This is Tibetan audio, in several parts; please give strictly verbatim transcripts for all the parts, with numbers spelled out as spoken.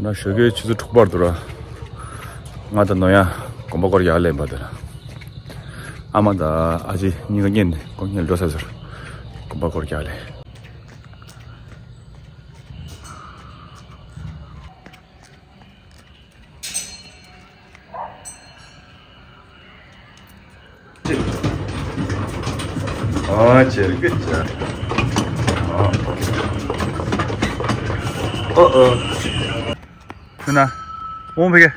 ན་ཞོགས་ཀའི་ཆུ་ཚོད་དྲུག་པར་དུ་ར། ང་དང་ནོ་ཡང་དགོན་པ་སྐོར་རྒྱག་ལེན་པ་དེ་ལ། ཨ་མ་དང་ཨ་ཅེ་གཉིས་ཀ་གཉིད་ནས་ཁོང་གཉིད་འགྲོ་ས་ཟེར། དགོན་པ་སྐོར་རྒྱག་ལེན། ཨ་ཅེ་རི་ཀི་ཅེ། ཨོ་ཨོ། ཁྱོད་ན། མོ་ཕེ་གེ།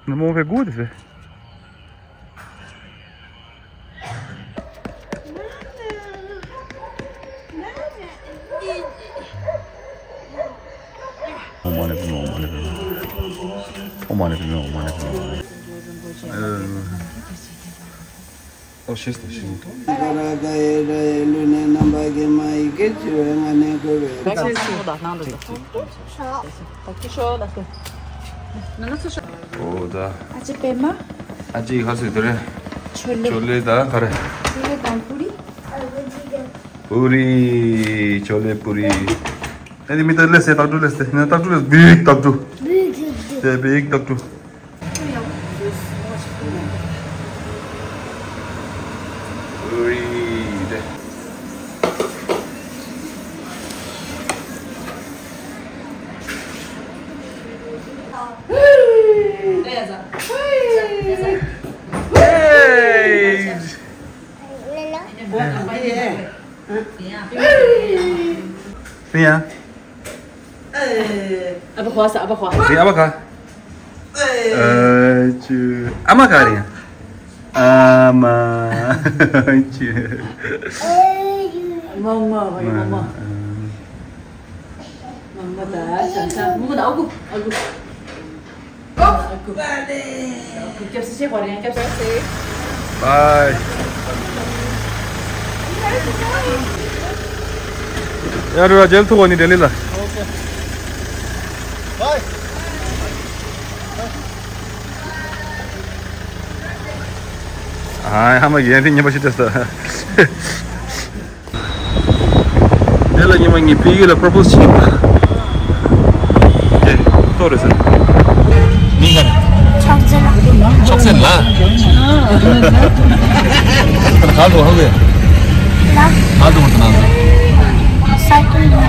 ན་མོ་ཕེ་གུ་དེ་ཕེ། ཨོཾ་མ་ཎི་པདྨེ། ཨོཾ་མ་ཎི་པདྨེ། ཨོཾ་མ་ཎི་པདྨེ། ཨོཾ་མ་ཎི་པདྨེ། ཨོཾ་མ་ཎི་པདྨེ། ཨོ་ཤེས་ཏེ་ཤེས། ཀ་ར་ཀ་ཡེ་ར་ཡེ་ལུ་ནེ་ནམ་པ་གེ་མ་ཡི་གེ་ཅི་བེ་ང་ནེ་གོ་བེ། ཨོ་ད། ཨ་ཅེ་པད་མ། ཨ་ཅེ་ཁ་སོ་དེ་རེད། ཆོ་ལེ། ཆོ་ལེ་ད་ག་རེ། ཆོ་ལེ་དང་པུ་རི། པུ་རི། ཆོ་ལེ་པུ་རི། ཨ་ནི་མི་ད་ལེ་སེ་ཏག་ཏུ་ལེ་སེ་ནི་ཏག་ཏུ་ལེ་སེ་བིག་ཏག་ཏུ། བིག་ཏག་ཏུ། དེ་བིག་ཏག་ཏུ། པུ་རི་དེ། ཨ་བ་ཧོ་ས། ཨ་བ་ཧོ། རེད། ཨ་བ་ག། ཨ་ཅུ། ཨ་མ་ག་རེད། ཨ་མ། ཨ་ཅུ། མ་མ་བ་ཡི་མ་མ། མ་མ་ད་ཆང་ཆང་མ་མ་ད་ཨ་ཁུ་ཨ་ཁུ། ཨ་ཁུ། ཨ་ཁུ་སྐྱབས་སུ་ཆེ་བ་རེད། སྐྱབས་སུ། བའི། ཡ་རུ་ར་ཇེལ་ཐུ་བ་ནི་ལྡི་ལི་ལ། ཨ་ཧ་མ་ཡན་ཏི་ཉི་མ་ཤི་ཏེ་ས། དེ་ལ་ཉི་མ་ངའི་ཕ་གི་ལ་པོ་རོ་པོ་སི་བྱས་པ། ཀྱེ། ཏོ་རེ་ཟེར། མིང་ག་རེ། ཕྱོགས་རྩེ་ལགས། ཕྱོགས་རྩེ་ལགས། ཁ་ལ་ག་ལ་འགྲོ་ཧ་གི། ལ། ག་ལ་འགྲོ་མ་ཐུབ་ན། སའི་ཀལ་ཉོ།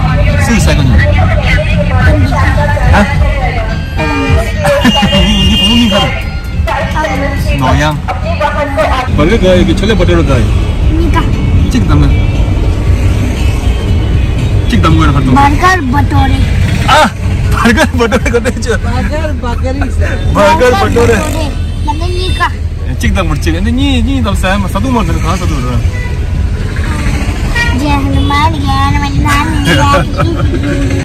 སུའི་སའི་ཀལ་ཉོ། ཧ། ངའི་བུ་མོ་མིང་ག་རེ། ནོར་དབྱངས། བར་ག་ག་ཡི་གི་ཆོ་ལེ་བ་ཏོ་རེ་ག་ཡི། གཉིས་ཀ། གཅིག་གདམ་ན། གཅིག་གདམ་དགོས་ན་ཧར་ཏོ། བར་གར་བ་ཏོ་རེ། ཨ། བར་གར་བ་ཏོ་རེ་ག་ཏེ་ཆོ། བར་གར་བ་ཀ་རི་ཟེར། བར་གར་བ་ཏོ་རེ། ཡང་ན་གཉིས་ཀ། གཅིག་གདམ་དགོས་གཅིག་ཨ་ནི་གཉིས་གཉིས་གདམ་ས་མ་ས་དུ་མ་ནི་གང་ས་དུ་ར། ཇེ་ཧ་ནུ་མཱན་ཡ་ན་མ་ན་ནི་ཡ།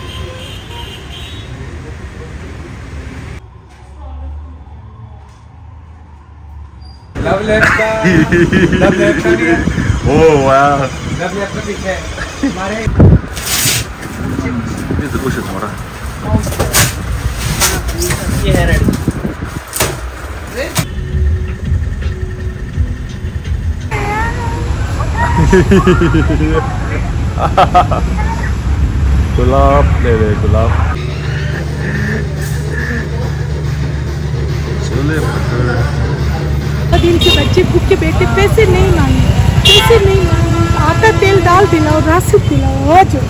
love letter का, love letter का नहीं है। Oh, wow. लव लेटर पीछे हमारे। ये तो कुछ तुम्हारा। ये है रेडी। गुलाब ले ले, गुलाब। छोले भटूरे। दिन के बच्चे भूखे बैठे, पैसे नहीं मांगे, पैसे नहीं मांगे, आटा तेल दाल दिलाओ, राशन दिलाओ, आ जाओ।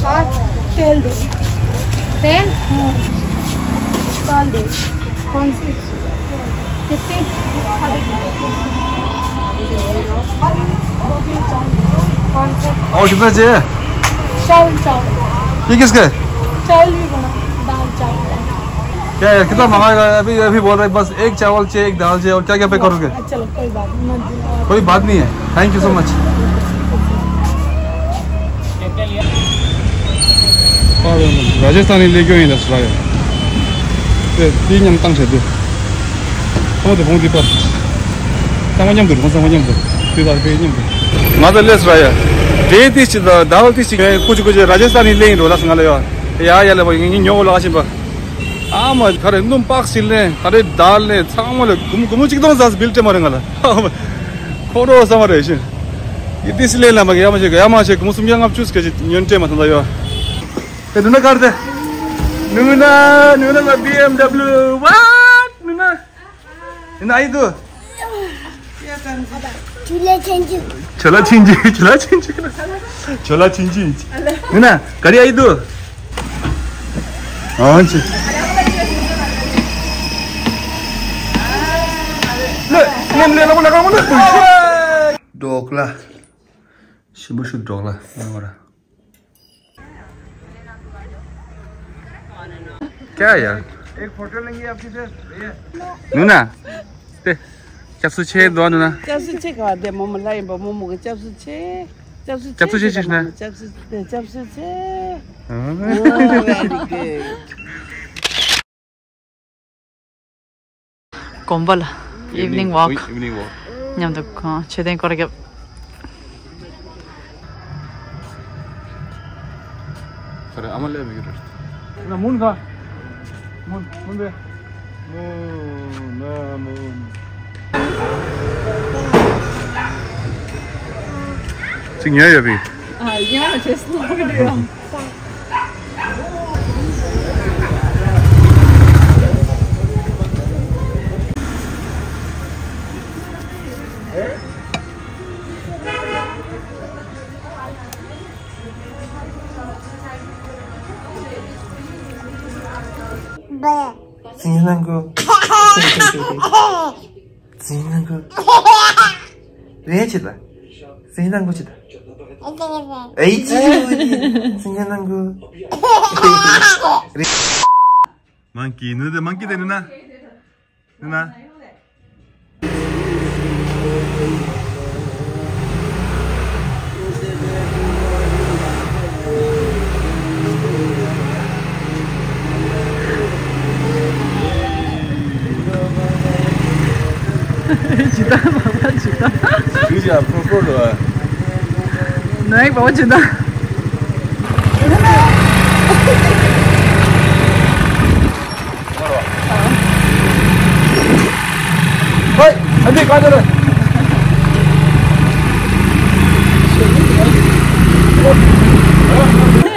और तेल दो। तेल? हाँ। दाल दो। कौन सी? कितनी? और कितना चाहिए? चावल, चावल। ये किसका है? चावल भी बना, दाल चावल। क्या है, कितना मंगाएगा? अभी, अभी बोल रहे हैं, बस एक चावल चाहिए, एक दाल चाहिए, और क्या क्या पे करोगे? चलो, कोई बात नहीं, मत दो। कोई बात नहीं है, thank you so much। Rajasthani ले क्यों नहीं दस भाई? ये तीन यंग तंग से दे। ཁོང་དེ་ཁོང་དེ་པར། ཚང་མ་མཉམ་དུ་རེད། ཁོང་ཚང་མ་མཉམ་དུ་རེད། དེ་དག་དེ་མཉམ་དུ། ང་ཚོ་ལས་ར་ཡ། དེ་དེ་ཅི་ད་ཟླ་བ་དེ་ཅི་ཀུ་ཅི་ཀུ་ཅི་ར་ཇ་སྟ་ནི་ལེན་འགྲོ་ལ་སང་ལ་ཡ། ཡ་ཡ་ལ་བ་ངི་ཉོ་ལ་ཤིན་པ། ཨ་མ་ག་རེ་སྣུམ་པགས་ཤིག་ལེན། ག་རེ་དར་ལེན། ཚང་མ་ལ་གུམ་གུམ་གཅིག་སྟོང་ཟ་སི་བིལ་སྤྲད་མ་རེད་ང་ལ། ཁོང་རོ་ས་མ་རེད་ཤིན། ཡིད་བདེ་སི་ལེ་ལ་མ་གི་ཡ་མ་ཆེ་གི་ཡ་མ་ཆེ་གི་མུ་སུམ་ཡ་ལྔ་བཅུ་སྐད་ཅིག་ཉོན་སྤྲད་མ་ཐོན་ད་ཡོ། ཨེ་ནུ་ན་གར་དེ། ནུ་ན་ནུ་ན་ལ་བི་ཨེམ་ཌབ་ལིའུ་ཝ་ནུ་ན། ཡིན་ན་ཨི་དུ། ཇོ་ལ་ཆེན་ཇི། ཇོ་ལ་ཆེན་ཇི། ཇོ་ལ་ཆེན་ཇི། ཇོ་ལ་ཆེན་ཇི། ཡིན་ན་ག་རི་ཨི་དུ། ཨང་ཅི། ལེ་ལེ་ལེ་ལ་མོ་ལ་ག་མོ་ལ་དུ་ཤོ། འབྲོག་ལ། ཞིམ་པོ་ཞིག་འབྲོག་ལ་ཡོང་བ་ར། क्या है यार? एक फोटो लेंगे आपकी सर, भैया। ནུ་ན། དེ། སྐྱབས་སུ་མཆི་འདུག་ནུ་ན། སྐྱབས་སུ་མཆི་ག་བ་དེ་མོ་མོ་ལ་ཡིན་པ་མོ་མོ་གི་སྐྱབས་སུ་མཆི། སྐྱབས་སུ་སྐྱབས་སུ་མཆི་ཅེས་ན། སྐྱབས་སུ་དེ་སྐྱབས་སུ་མཆི། ཨ། Very good. དགོན་པ་ལ་evening walk evening walk མཉམ་དུ་ཁོང་མཆོད་རྟེན་སྐོར་རྒྱབ། ཁ་རེ་ཨ་མ་ལས་མི་རེད། ན་མུན་ག་མུན་མུན་པས། མུན་ན་མུན། ཅིག་ཉལ་ཡོད་པས། ཨ་ཡ་ཇེ་སི་ལོ་རེད། སྙན་ལང་གོ། སྙན་ལང་གོ། རེད་ཆེ་ད། སྙན་ལང་གོ་ཆེ་ད། ཨེ་ཙི་ཡོ་ནི། སྙན་ལང་གོ། རེད། མང་ཀི་ནུ་དེ་མང་ཀི་དེ་ནུ་ན། ནུ་ན། ཇི་ལྟར་བ་བ་ཇི་ལྟར། ཇུ་ཇ་ཕོ་ཕོ་ལོ། ནའི་བ་བ་ཇི་ལྟར། ཧོꯏ། ཨ་འདི་ག་དེ་རེད།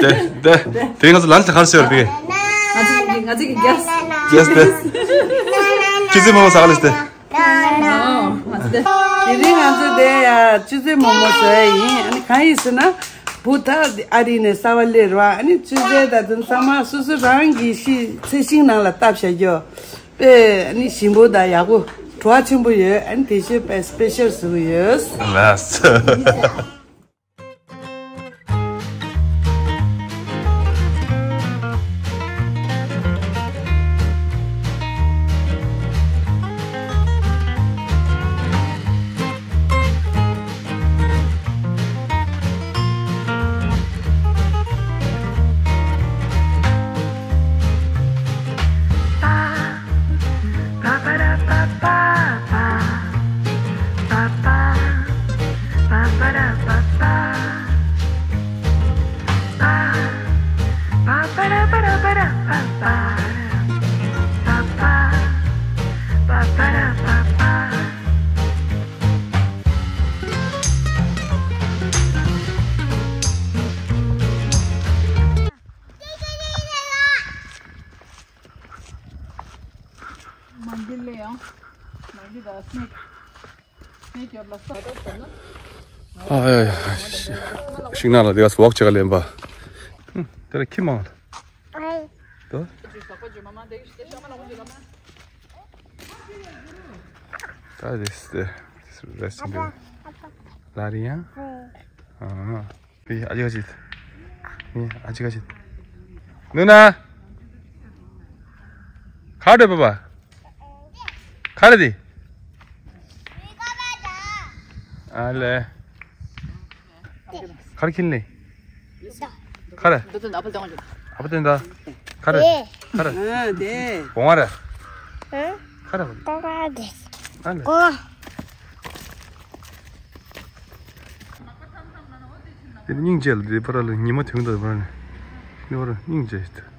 དེ་དེ་དེ་རིང་ང་ཚོ་ལན་ཆ་ག་རེ་ཟོས་ཡོད་པས། ང་ཚོ་ང་ཚོ་གི་གེ་སི། གེ་སི་དེ། ཁྱི་ཙི་མོ་ཟ་ག་ལས་ཏེ། དེ་རིང་ང་ཚོ་དེ་ཡ་ཆུ་ཚོད་མོག་མོག་ཟ་ཡ་ཡིན། ཨ་ནི་གང་ཡིན་ཟེར་ན། བུ་ད་ཨ་རི་ནས་གསར་པ་སླེབས་ར། ཨ་ནི་ཆུ་ཚོད་ད་དུང་ཚང་མ་སོ་སོ་རང་གི་ཤི་ཚེ་ཤིང་ནང་ལ་བཏབ་བཞག་རྒྱུ། དཔེ་ཨ་ནི་ཞིམ་པོ་དང་ཡག་པོ་བྲོ་བ་ཆེན་པོ་ཡོད། ཨ་ནི་དེ་ཤོད་དཔེ་སི་པེ་ཤལ་བཟོ་གི་ཡོད། ལགས། མང་གི་ལེ་ཡང་། མང་གི་ད་སྨད། སྨད་རྒྱབ་ལ་ས། ཨ་ཡ་ཡ། ཤིང་ནགས་ལ་དེ་ག་སི་ཝོག་བྱེད་ག་ལེན་པ། ཧུམ། དེ་ལ་ཁྱི་མང་ལ། དོ། ད་དེ་སི་དེ། དེ་སི་རེ་སི་ཊིང་དེ། ལ་རི་ཡང་། ཨ། ཨ་ཅི་ག་ཅི། ཨ་ཅི་ག་ཅི། ནུ་ན། ག་རེ་བ་བ། ག་རེ་དེ། ཨ་ལེ། ག་རེ་ཁྱིན་ལེ། ག་རེ། ཨ་པ་ཏན་ད། ག་རེ། ག་རེ། ཨ་དེ། གོང་བ་རེ། ཨ། ག་རེ། གོང་བ་རེ། ཨ་ལེ། གོང་བ། དེ་སྙིང་རྗེ་ལ་དེ་ཕར་ལ་ཉི་མ་དུང་དུ་བར་ནས་ནི་བར་སྙིང་རྗེ་ཞིག་ཏུ་